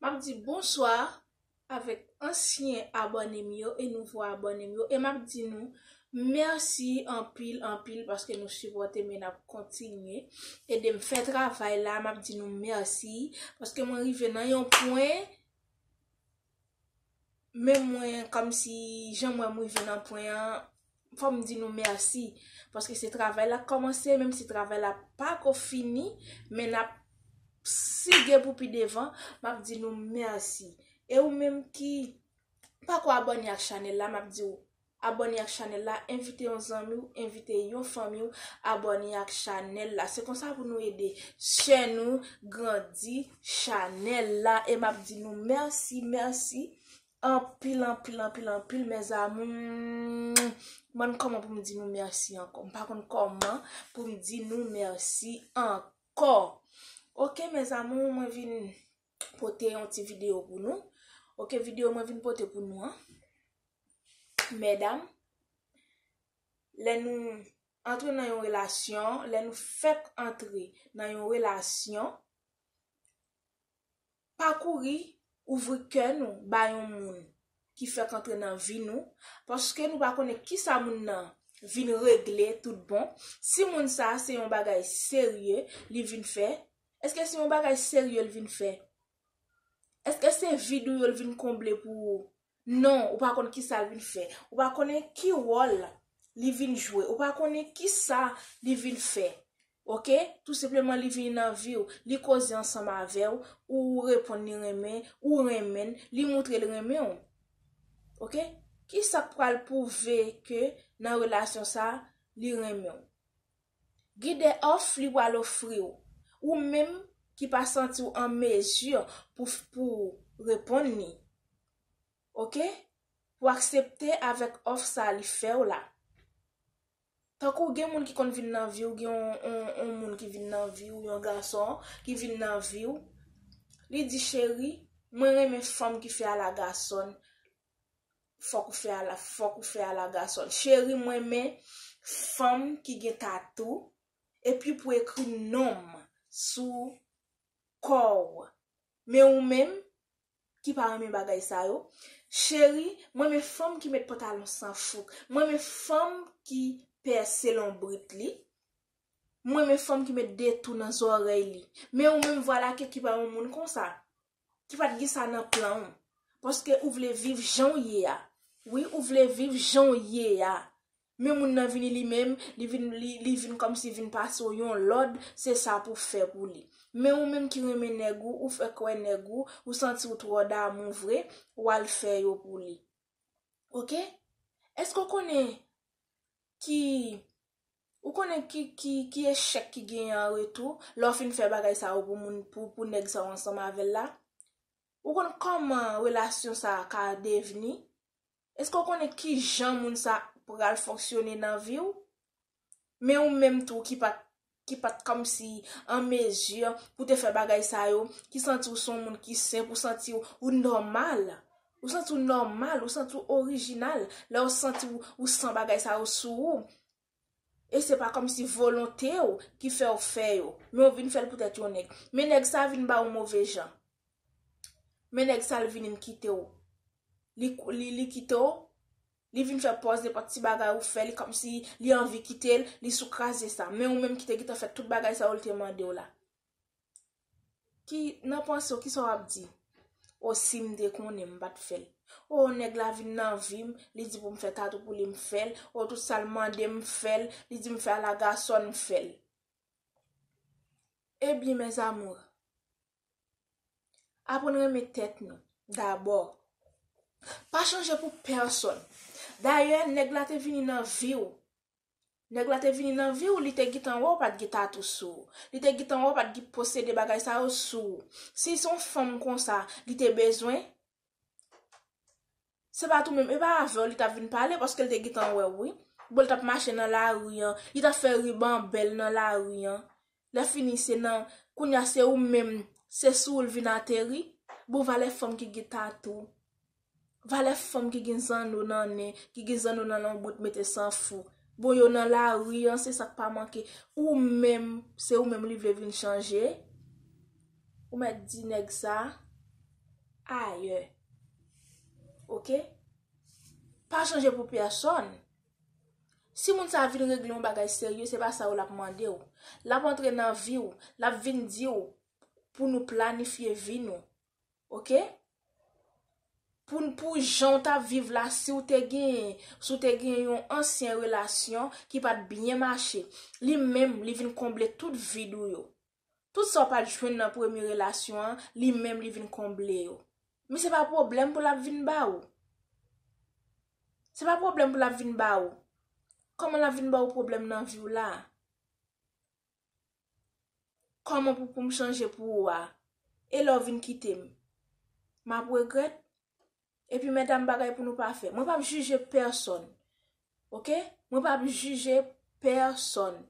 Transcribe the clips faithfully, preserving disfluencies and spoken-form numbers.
M ap di bonswa avèk ansyen abòne m yo e nouvo abòne m yo. E m ap di nou mèsi anpil, anpil paske nou sipòte m e n ap kontinye ede m fè travay la. M ap di nou mèsi paske mwen rive nan yon pwen, men mwen, kòmsi jan m wè m rive nan pwen an, fò m di nou mèsi. Paske se travay la k kòmanse, menm si travay la pa ko fini, men n ap sige pou pi devan, m ap di nou mèsi. E ou menm ki pa ko abòne ak chanèl la, m ap di w, abòne ak chanèl la, envite yon zanmi w, envite yon fanmi w, abòne ak chanèl la. Se konsa pou nou ede sè nou grandi chanèl la. E m ap di nou mèsi, mèsi anpil, anpil, anpil, anpil, mes amours. Mwen kòman pou m di nou mèsi ankò? M pa konn kòman pou m di nou mèsi ankò. Ok, mes amours, mwen vin pote yon ti videyo pou nou. Ok, videyo mwen vin pote pou nou an. Medam, lè nou antre nan yon relasyon, lè nou fèk antre nan yon relasyon, pa kouri ouvri kè nou ba yon moun ki fèk antre nan vi nou, paske nou pa konnen kisa moun nan vin regle tout bon. Si moun sa se yon bagay serye li vin fè, èske se yon bagay serye li vin fè? Èske se vid ou yo li vin konble pou ou? Non, ou pa konn kisa l vin fè. Ou pa konnen ki wòl li vin jwe. Ou pa konnen kisa li vin fè. Ok? Tou senpleman li vini nan vi w, li koze ansanm avè w, ou reponn li renmen, ou renmen l, li moutre l renmen w. Ok? Kisa k pral pwouve ke nan relasyon sa li renmen w? Gide òf li pral ofri w. Ou menm ki pa santi w an mezi pou, pou reponn li. Ok? Pou aksepte avèk òf sa li fè w la. Tankou gen moun ki konn vin nan vi w, gen yon, yon, yon moun ki vin nan vi w, yon gason ki vin nan vi w. Li di, cheri, mwen renmen fanm ki fè ala gason. Fòk ou fè ala, fòk ou fè ala gason. Cheri, mwen renmen fanm ki gen tatou, epi pou ekri non m sou kò w. Men ou menm, ki pa renmen bagay sa yo, cheri, mwen renmen fanm ki met pantalon san fouk. Mwen renmen fanm ki pèse lonbrit li. Mwen renmen fanm ki met de tou nan zòrèy li. Men ou menm, vwala ke ki pa yon moun konsa. Ki pa t gen sa nan plan w. Paske ou vle viv jan w ye a. Wi, ou vle viv jan w ye a. Men moun nan vini li menm, li vin, li, li vin kòmsi vin pase w yon lòd, se sa pou fè pou li. Men ou menm ki renmen nèg ou, ou fè kwè nèg ou, ou santi w twò damou vre, w al fè yo pou li. Ok? Èske w konnen ki, ou konnen ki, ki, ki echèk ki genyen an retou, lè w fin fè bagay sa yo pou moun, pou, pou nèg sa w ansanm avè l la? Ou konn kòman relasyon sa a ka devni? Èske w konnen ki jan moun sa pral fonksyone nan vi w? Men ou menm tou ki pa t, ki pa t kòmsi an mezi pou te fè bagay sa yo, ki santi w se yon moun ki senp, ou santi w, ou nòmal. Ou santi w nòmal, ou santi w orijinal. Lè w santi w, ou san bagay sa yo sou ou. E se pa kòmsi volonte w ki fè w fè yo. Men w vin fè l poutèt yon nèg. Men nèg sa vin ba w move jan. Men nèg sa l vin kite w. Li, li, li kite w. Li vin fè pòz nenpòt ti bagay ou fè, li kòmsi li anvi kite l, li sou kraze sa. Men ou menm ki te gentan fè tout bagay sa yo l te mande w la. Ki, nan panse w, kisa w ap di? O, si m te konnen, m pa t fè l. O, nèg la vin nan vi m, li di pou m fè tatou pou li, m fè l. O, tout sa l mande m, m fè l. Li di m fè ala gason, m fè l. Ebyen, mes amours, aprann renmen tèt nou dabò. Pa chanje pou pèsonn. Dayè, nèg la te vini nan vi w. Nèg la te vini nan vi w, li te gentan wè w pa t gen tatou sou ou. Li te gentan wè w pa t gen posede bagay sa yo sou ou. Si se yon fanm konsa, li te bezwen, se pa tou menm, e pa avè w li t ap vin pale, paske l te gentan wè w, wi. Bon, l t ap mache nan lari an, li t ap fè riban bèl nan lari an. Lè fini, se nan, kounye a se ou menm, se sou ou l vin ateri. Bon, valè fanm ki gen tatou. Valè fanm ki gen zanno nan nen, ki gen zanno nan lonbrit mete san fouk. Bon, yo nan lari an, se sa k pa manke. Ou menm, se ou menm li vle vin chanje. Ou mèt di nèg sa, ayè. Oke? Pa chanje pou pèsòn. Si moun sa vin regle yon bagay serye, se pa sa yo l ap mande w. L ap antre nan vi w, l ap vin di w pou nou planifye vi nou. Oke? Pou, pou jan w t ap viv la, si w te gen, si w te gen yon ansyen relasyon ki pa t byen mache, li menm, li vin konble tout vid ou yo. Tout sa w pa t jwenn nan premye relasyon an, li menm, li vin konble yo. Men se pa pwoblèm pou l ap vin ba ou. Se pa pwoblèm pou l ap vin ba ou. Kòman l ap vin ba ou pwoblèm nan vi w la? Kòman pou, pou m chanje pou ou a? E lè w vin kite m? M ap regrèt? Epi medam, bagay pou nou pa fè. Mwen p ap jije pèsòn. Oke? Mwen p ap jije pèsòn.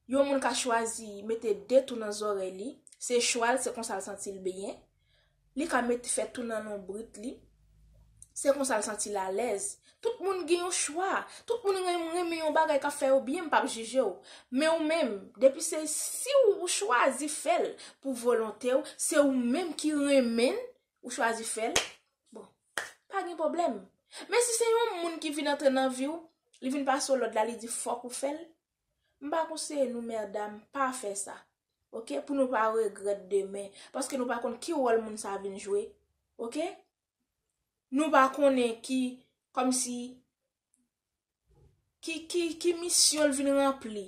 Yon moun ka chwazi mete de twou nan zòrèy li. Se chwa l, se konsa l santi l byen. Li ka mete fè twou nan lonbrit li. Se konsa l santi l alèz. Tout moun gen yon chwa. Tout moun renmen, renmen yon bagay k ap fè yo byen, m p ap jije w. Men ou menm, depi se si w chwazi fè l pou volonte w, se ou menm ki renmen l, ou chwazi fè l, bon, pa gen pwoblèm. Men si se yon moun ki vin antre nan vi w, li vin pase w lòd la, li di fòk ou fè l, m pa konseye nou, medam, pa fè sa. Oke? Pou nou pa regrèt demen. Paske nou pa konn ki wòl moun sa vin jwe. Oke? Nou pa konnen ki, kòmsi, ki, ki, ki misyon l vin ranpli.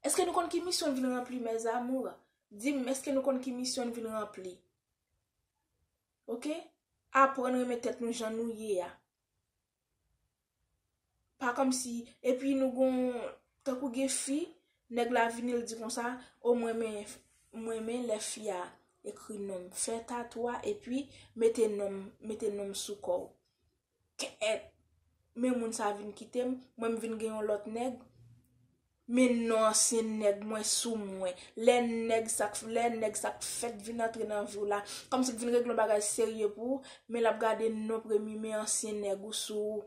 Èske nou konn ki misyon l vin ranpli, mes amours? Di m, èske nou konn ki misyon l vin ranpli? Oke? Aprann renmen tèt nou jan nou ye a. Pa kòmsi, epi nou gon, tankou gen fi, nèg la vini, l di konsa, o, mwen renmen, mwen renmen lè fi a ekri non m. Fè tatwa, epi mete non m, mete non m sou kò w. Kèt! Men moun sa vin kite m, mwen m vin gen yon lòt nèg. Men non ansyen nèg mwen sou mwen. Lè nèg sa k, lè nèg sa k fèk vin antre nan vi w la, kòmsi l vin regle yon bagay serye pou ou, men l ap gade non premye, men ansyen nèg ou sou ou.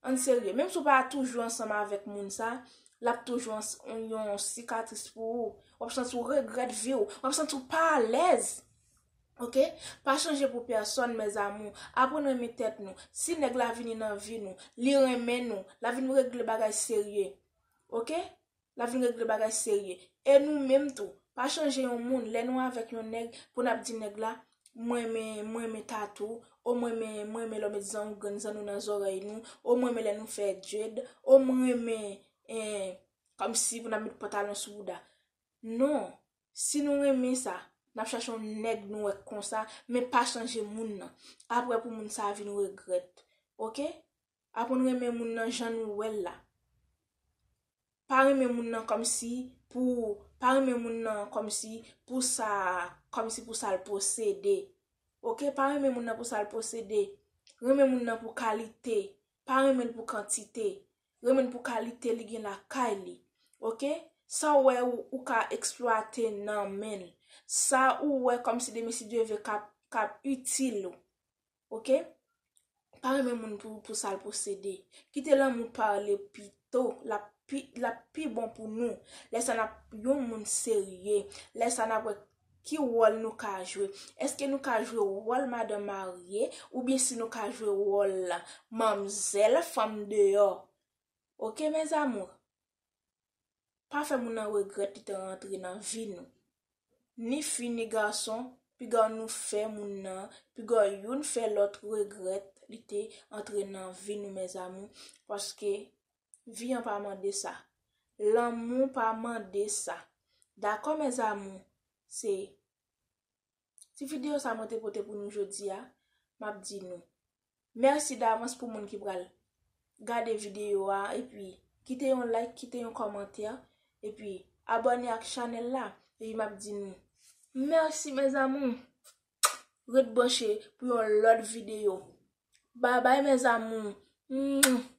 Ann serye. Menm si w pa toujou ansanm avèk moun sa, l ap toujou yon, yon sikatris pou ou. W ap santi w regrèt vi w. W ap santi w pa alèz. Oke? Pa chanje pou pèsòn, mes amours. Aprann renmen tèt nou. Si nèg la vini nan vi nou, li renmen nou, l ap vin regle bagay serye. Oke? L ap vin regle bagay serye. E nou menm tou, pa chanje yon moun. Lè nou avèk yon nèg, pou n ap di nèg la, mwen renmen, mwen renmen tatou, o mwen renmen, mwen renmen lè w met zanougann, zanno nan zòrèy nou, o mwen renmen lè nou fè dread, o mwen renmen, eh, kòmsi pou n ap met pantalon sou bouda. Non, si nou renmen sa, n ap chache yon nèg nou wè konsa, men pa chanje moun nan. Apre pou moun sa vin regrèt. Oke? Aprann renmen moun nan jan nou wè l la. Pa renmen moun nan kòmsi pou, pa renmen moun nan kòmsi pou sa, kòmsi pou sa l posede. Oke? Pa renmen moun nan pou sa l posede. Renmen moun nan pou kalite. Pa renmen l pou kantite. Renmen l pou kalite li gen lakay li. Oke? Sa w wè ou, ou ka eksplwate nan men l. Sa ou wè kòmsi demen si Dye vle k ap, k ap itil ou. Oke? Pa renmen moun pou, pou sa l posede. Kite lanmou pale pito. L ap pi, l ap pi bon pou nou. Lè sa n ap yon moun serye. Lè sa n ap wè ki wòl nou ka jwe. Èske nou ka jwe wòl madanm marye oubyen si nou ka jwe wòl manmzèl, fanm deyò? Oke, mes amours? Pa fè moun nan regrèt li te rantre nan vi nou. Ni fi, ni gason, piga nou fè moun nan, piga youn fè lòt regrèt li te antre nan vi nou, mes amours, paske vi an pa mande sa. Lanmou pa mande sa. Dakò, mes amours? Se Ti videyo sa mwen te pote pou nou jodi a, m ap di nou mèsi davans pou moun ki pral gade videyo a, epi kite yon like, kite yon kòmantè, epi abòne ak chanèl la, epi m ap di nou mèsi, mes amours. Ret branche pou yon lòt videyo. Babay, mes amours. Mwah.